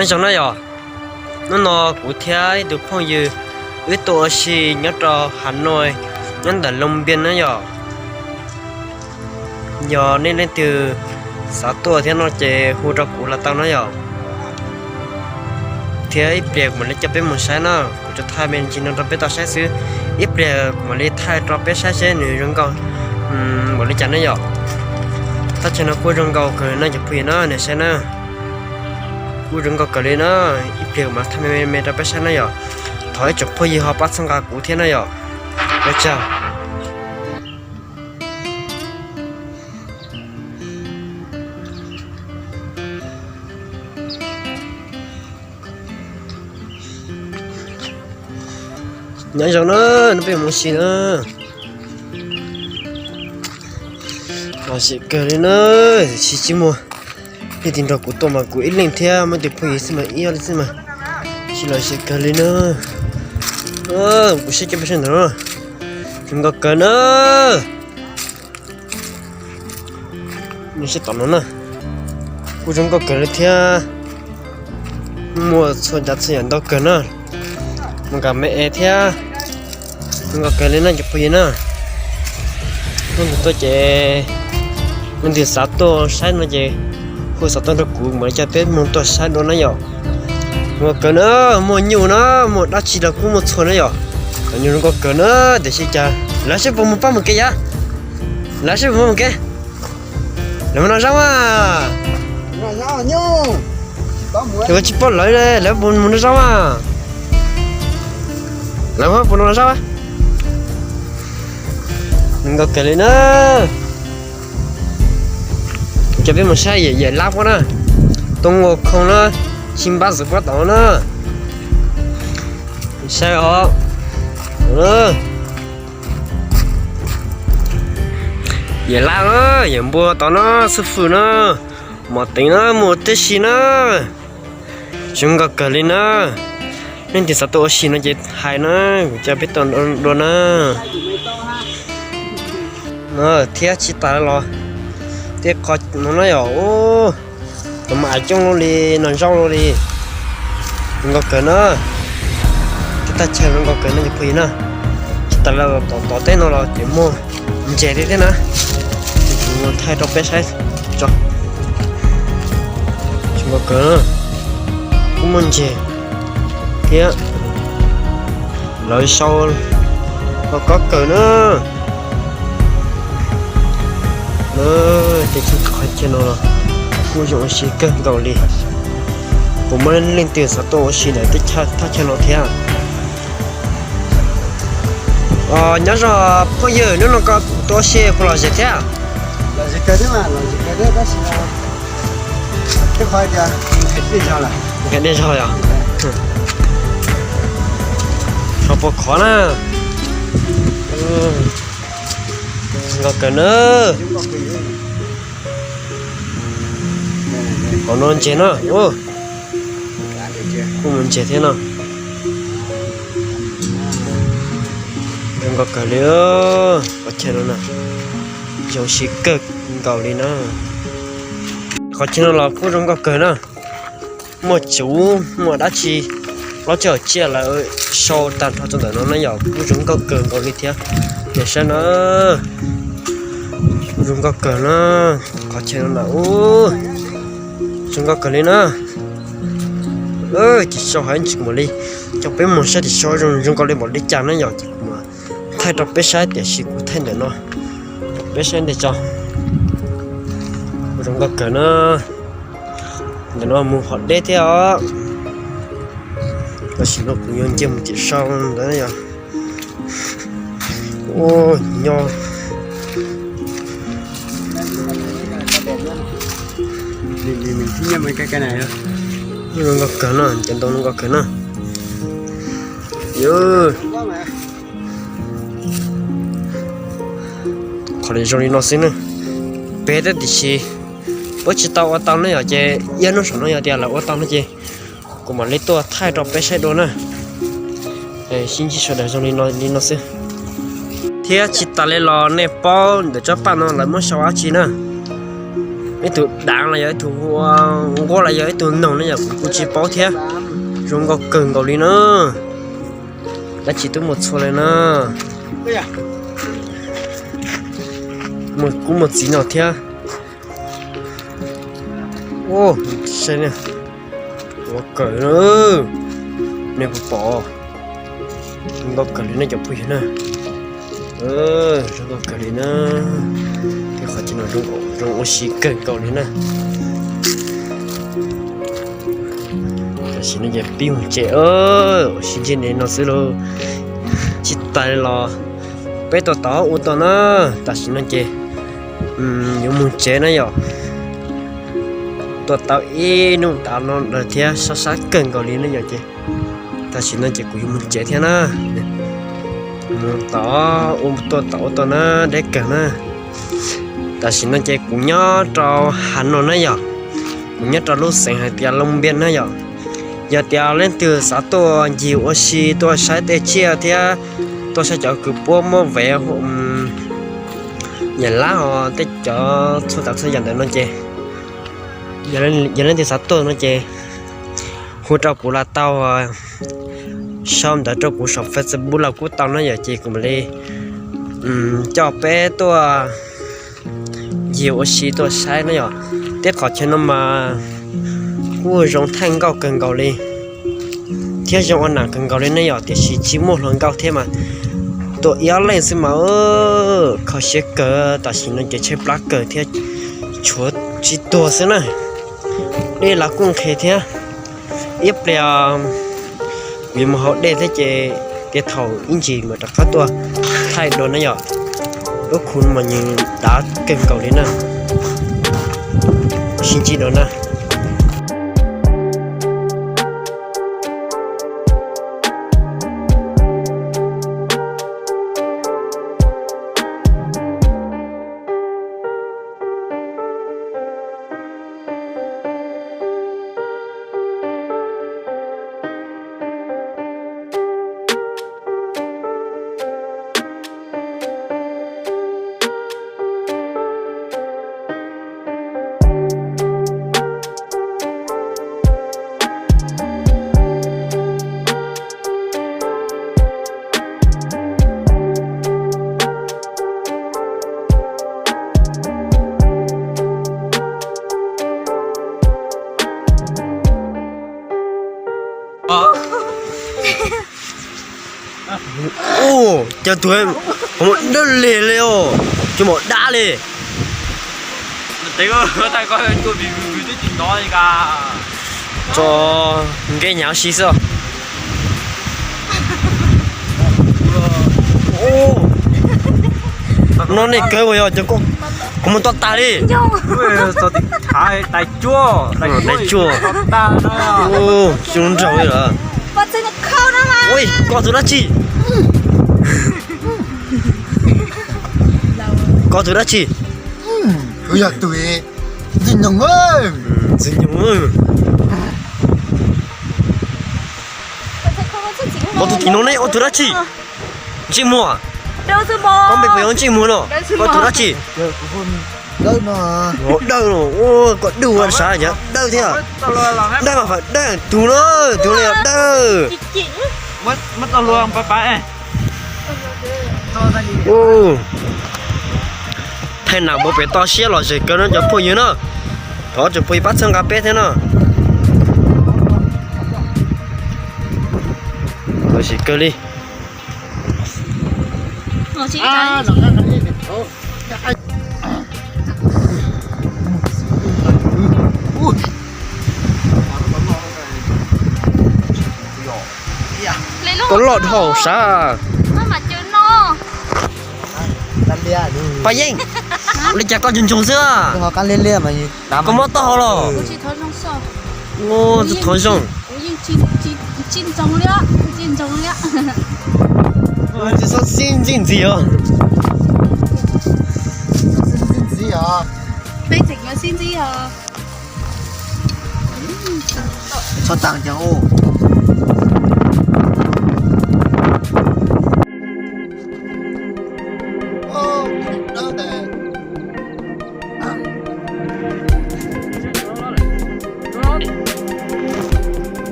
Nyob zoo na yom, hnub no kuv thiab ib tug phooj ywg wb tuaj ua si nyob rau Hav Nuaj, nyob ntawm Loos Npias na yom. Yog nej leej twg xav tuaj thiab no ces hu rau kuv los tau na yom. Thiab ib pliag kuv mam li coj peb mus saib na, kuv tsuas thaij me ntsis no rau peb tau saib xwb. Ib pliag kuv mam li thaij rau peb saib seb nws zoo nkauj npaum li cas na yom. Thaj chaw no kuj zoo nkauj kawg no cov phooj ywg na, nws saib na. Kuj zoo nkauj kawg li na, ib pliag kuv mam thaij me me rau peb saib na yom. Thov ib tsoom phooj ywg ho pab txhawb nqa kuv thiab na yom. Ua tsaug. Nyob zoo na, no peb mus ua si na. Lom zem kawg li na, tsis tsis muaj leej twg nrog kuv tuaj mas kuv ib leeg thiab muaj tus phooj ywg xwb mas ib ob leeg xwb mas. Tsis lom zem kawg li na. Kuv saib cov peb saib ntawm no, zoo nkauj kawg na. Nws sib tom no na, kuj zoo nkauj kawg li thiab. Muaj txhua tsav txhua yam ntau kawg na, mus kam me es thiab. Zoo nkauj kawg li na cov phooj ywg na. Hnub twg tuaj ces, hnub twg xav tuaj saib no ces hu xov tooj rau kuv mam li coj peb mus tuaj saib dua na yom. Zoo nkauj kawg na, muaj nyuj na, muaj dab tsi los kuj muaj txhua na yom. Cov nyuj zoo nkauj kawg na, tiam sis cas lawv seb puas mus pab mus kev yam. Lawv seb puas mus kev. Lawv mus noj zaub a. Ces kuv tsis paub lawv, lawv puas mus noj zaub a. Lawv puas mus noj zaub a. Zoo nkauj kawg li na. Coj peb mus saib yawm yawm lab puab na. Toob ua khoo na, tsis npab xwm puab tom na. Saib os. Yawm lab na, yawm npua tod na, xib fwm na, mos teev na, muaj tib si na. Zoo nkauj kawg li na. Leej twg xav tuaj ua si no ces hais na, kuv coj peb tuaj dua na. Thiab tsis tas los tej qhov no na yom, tus mas aiv coob luaj li, noj zaub luaj li. Zoo nkauj kawg na. Tej thaj chaw zoo nkauj kawg no cov phooj ywg na. Tsis tas los tom teb no los ces muaj ntses thiab na. Kuv thaij rau peb saib tso. Zoo nkauj kawg na. Kuj muaj ntses thiab. Lawv sau los kob kawg na. Tej qhov chaw no los kuj zoo ua si kawg nkaus li. Puas muaj leej twg xav tuaj ua si ntawm tej thaj chaw no thiab? Nyob zoo phooj ywg, hnub no koj tuaj ua si puas lom zem thiab? Lom zem kawg thiab mas, lom zem kawg thiab tab sis nqhis dej zog yom. Ho puas khov na. Zoo nkauj kawg na. Qhov no ntses na. Kuj muaj ntses thiab no. Zoo nkauj kawg li. Qhov chaw no na, zoo si kawg nkaus li na. Qhov chaw no los kuj zoo nkauj kawg na. Muaj tsuv muaj dab tsi, plaub tsib hom tsiaj lawv sau tag nrho rau ntawm no na yom, kuj zoo nkauj kawg nkaus li thiab. Ces saib na, kuj zoo nkauj kawg na. Qhov chaw no na, zoo nkauj kawg li na. Ces sau hais tsis mam li coj peb mus saib tim sau zoo zoo nkauj li npaum li cas na yom, ces kuv mam thaij rau peb saib, tiam sis kuv thaij ntawm no rau peb saib ntej tso. Kuj zoo nkauj kawg na. Ntawm no mus hom deb thiab os. Tam sim no kuv yuav nce mus tim sau ntawd yom. Ua nyo. Zoo nkauj kawg na, cov ntoo zoo nkauj kawg na. Qhov zoo li no xwb na. Peb tab tiam sis peb tsis tau ua tau ne yom, ces ib hnub saum no yog tias lawv ua tau no ces kuv mam li tuaj thaij rau peb saib dua na. Sib ntsib sawv daws zoo li no, li no xwb. Thiab tsis tas li los nej paub ntawm tsob paj no lawv muab sau dab tsi na? Ib tug dav los yog ib tug nquab los yog ib tug noog na yom, kuv kuj tsis paub thiab. Zoo nkauj kawg nkaus li na. Dab tsi twb muaj txhua li na. Kuj muaj txiv no thiab. Saib na, ua kawg, nej puas pom? Zoo nkauj kawg li na cov phooj ywg na. Zoo nkauj kawg li na. Tej qhov chaw no zoo ua si kawg nkaus li na. Tam sim no ces pib mus tsev, ua si ntsej li no xwb lauj. Tsis tas los peb tuaj tau ua tau na. Tam sim no ces yuav mus tsev na yom. Tuaj tau ib hnub tas no lawm thiab, sab sab kawg nkaus li na yom ces tam sim no ces kuv yuav mus tsev thiab na. Mus tau, tuaj tau ua tau na, deb kawg na. Tam sim no ces kuv nyob rau Hav Noom na yom, kuv nyob rau lub xeev hais tias Looj Npiaj na yom. Yog tias leej twg xav tuaj ncig ua si, tuaj saib tej tsiaj thiab tuaj saib cov kwv puab muab vev, nyam lab os, tej cov txhua tsav txhua yam ntawm no ces, yog leej twg xav tuaj no ces hu rau kuv los tau, sau ntawv rau kuv saum Facebook los kuj tau na yom, ces kuv mam li coj peb tuaj ncig ua si tuaj saib na yom. Tej qhov chaw no mas kuj zoo thaij nkauj kawg nkaus li thiab zoo ua nam kawg nkaus li ne yom, tiam sis tsis muaj hluas nkauj thiab mas tuaj ib ob leeg xwb mas kho siab kawg. Tam sim no ces tshaib plab kawg thiab, tshuav tsis tuag xwb na. Dej los kuj nqhis thiab. Ib pliag kuv yuav mus haus dej thiab ces tej thaum ib ntsis mam rov qab tuaj thaij dua na yom. Lub khu no mas nws dav kawg nkaus li na, sib ntsib dua na. Cov tug qhov muag dawb li li os, cov muag dab li. Tso nkees nyam ua si xwb. No nej kawg uas yog cov qhov muag tuaj tag li. Tais cuaj, tais cuaj, tsis nraug li lawm. Ui, koj tus dab tsi? Koj tus dab tsi? Kuv yog tus ntxwg nyoog. Ntxwg nyoog. Koj tus tim no ne ua tus dab tsi? Ntsej muag. Koj npe puas yog ntsej muag no? Koj tus dab tsi? Dawb no, koj dawb ua sav yog dawb thiab. Dawb mas fam dawb, tus no tus li yog dawb. Thaij nam npaum pem toj siab los zem kawg no cov phooj ywg na. Thov tsoom phooj ywg pab txhawb nqa peb thiab na. Lom zem kawg li. Koj loj dhau sav. Paj Yeej, ua li cas koj ntsoog ntsoog xwb? Koj mob taub hau los? Thov zoo. Xib ntxig ntxig os. Txhob tag ces.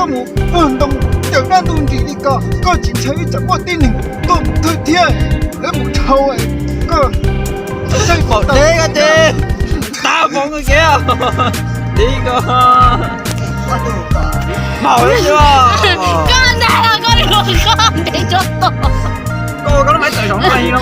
Koj mus puag ntoo, cawm dab ntub ntsis li ko, koj tsis ntshai ib tsam muaj tib neeg tuaj mus thwj thiab lawv mus dhau koj. Pom deb koj ces tab poov koj kiag. Dib koj. Maum li os. Koj ntag los koj li koj ntev tso tos. Koj koj lub maiv tawm zaum no li no.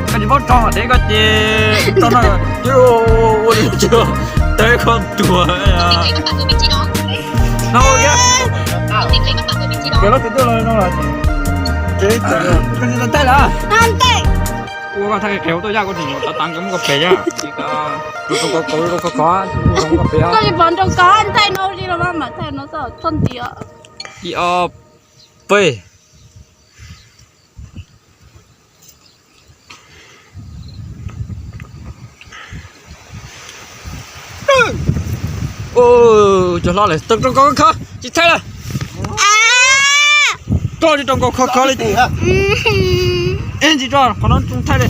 Koj tsis paub tso deb koj ces tso no. Ua li tawv koj tuag. No ua kiag. Koj tsis tau thaij lawm. Ua koj thaij qis qis hauv tuaj yaj koj tsis mus tav tav nkawd muab koj pem yaj. Zoo khov khov, zoo khov khov, zoo khov khov. Koj tsis pom nroo koj thaij no li no mas mam thaij no txhob ntiav. Ib ob peb. Cov hlob lawm, rooj kaus khov khov tsis thaij lawm. Koj tsis rooj kaus khov khov li. Ib ntsis tso qhov no tsis thaij li.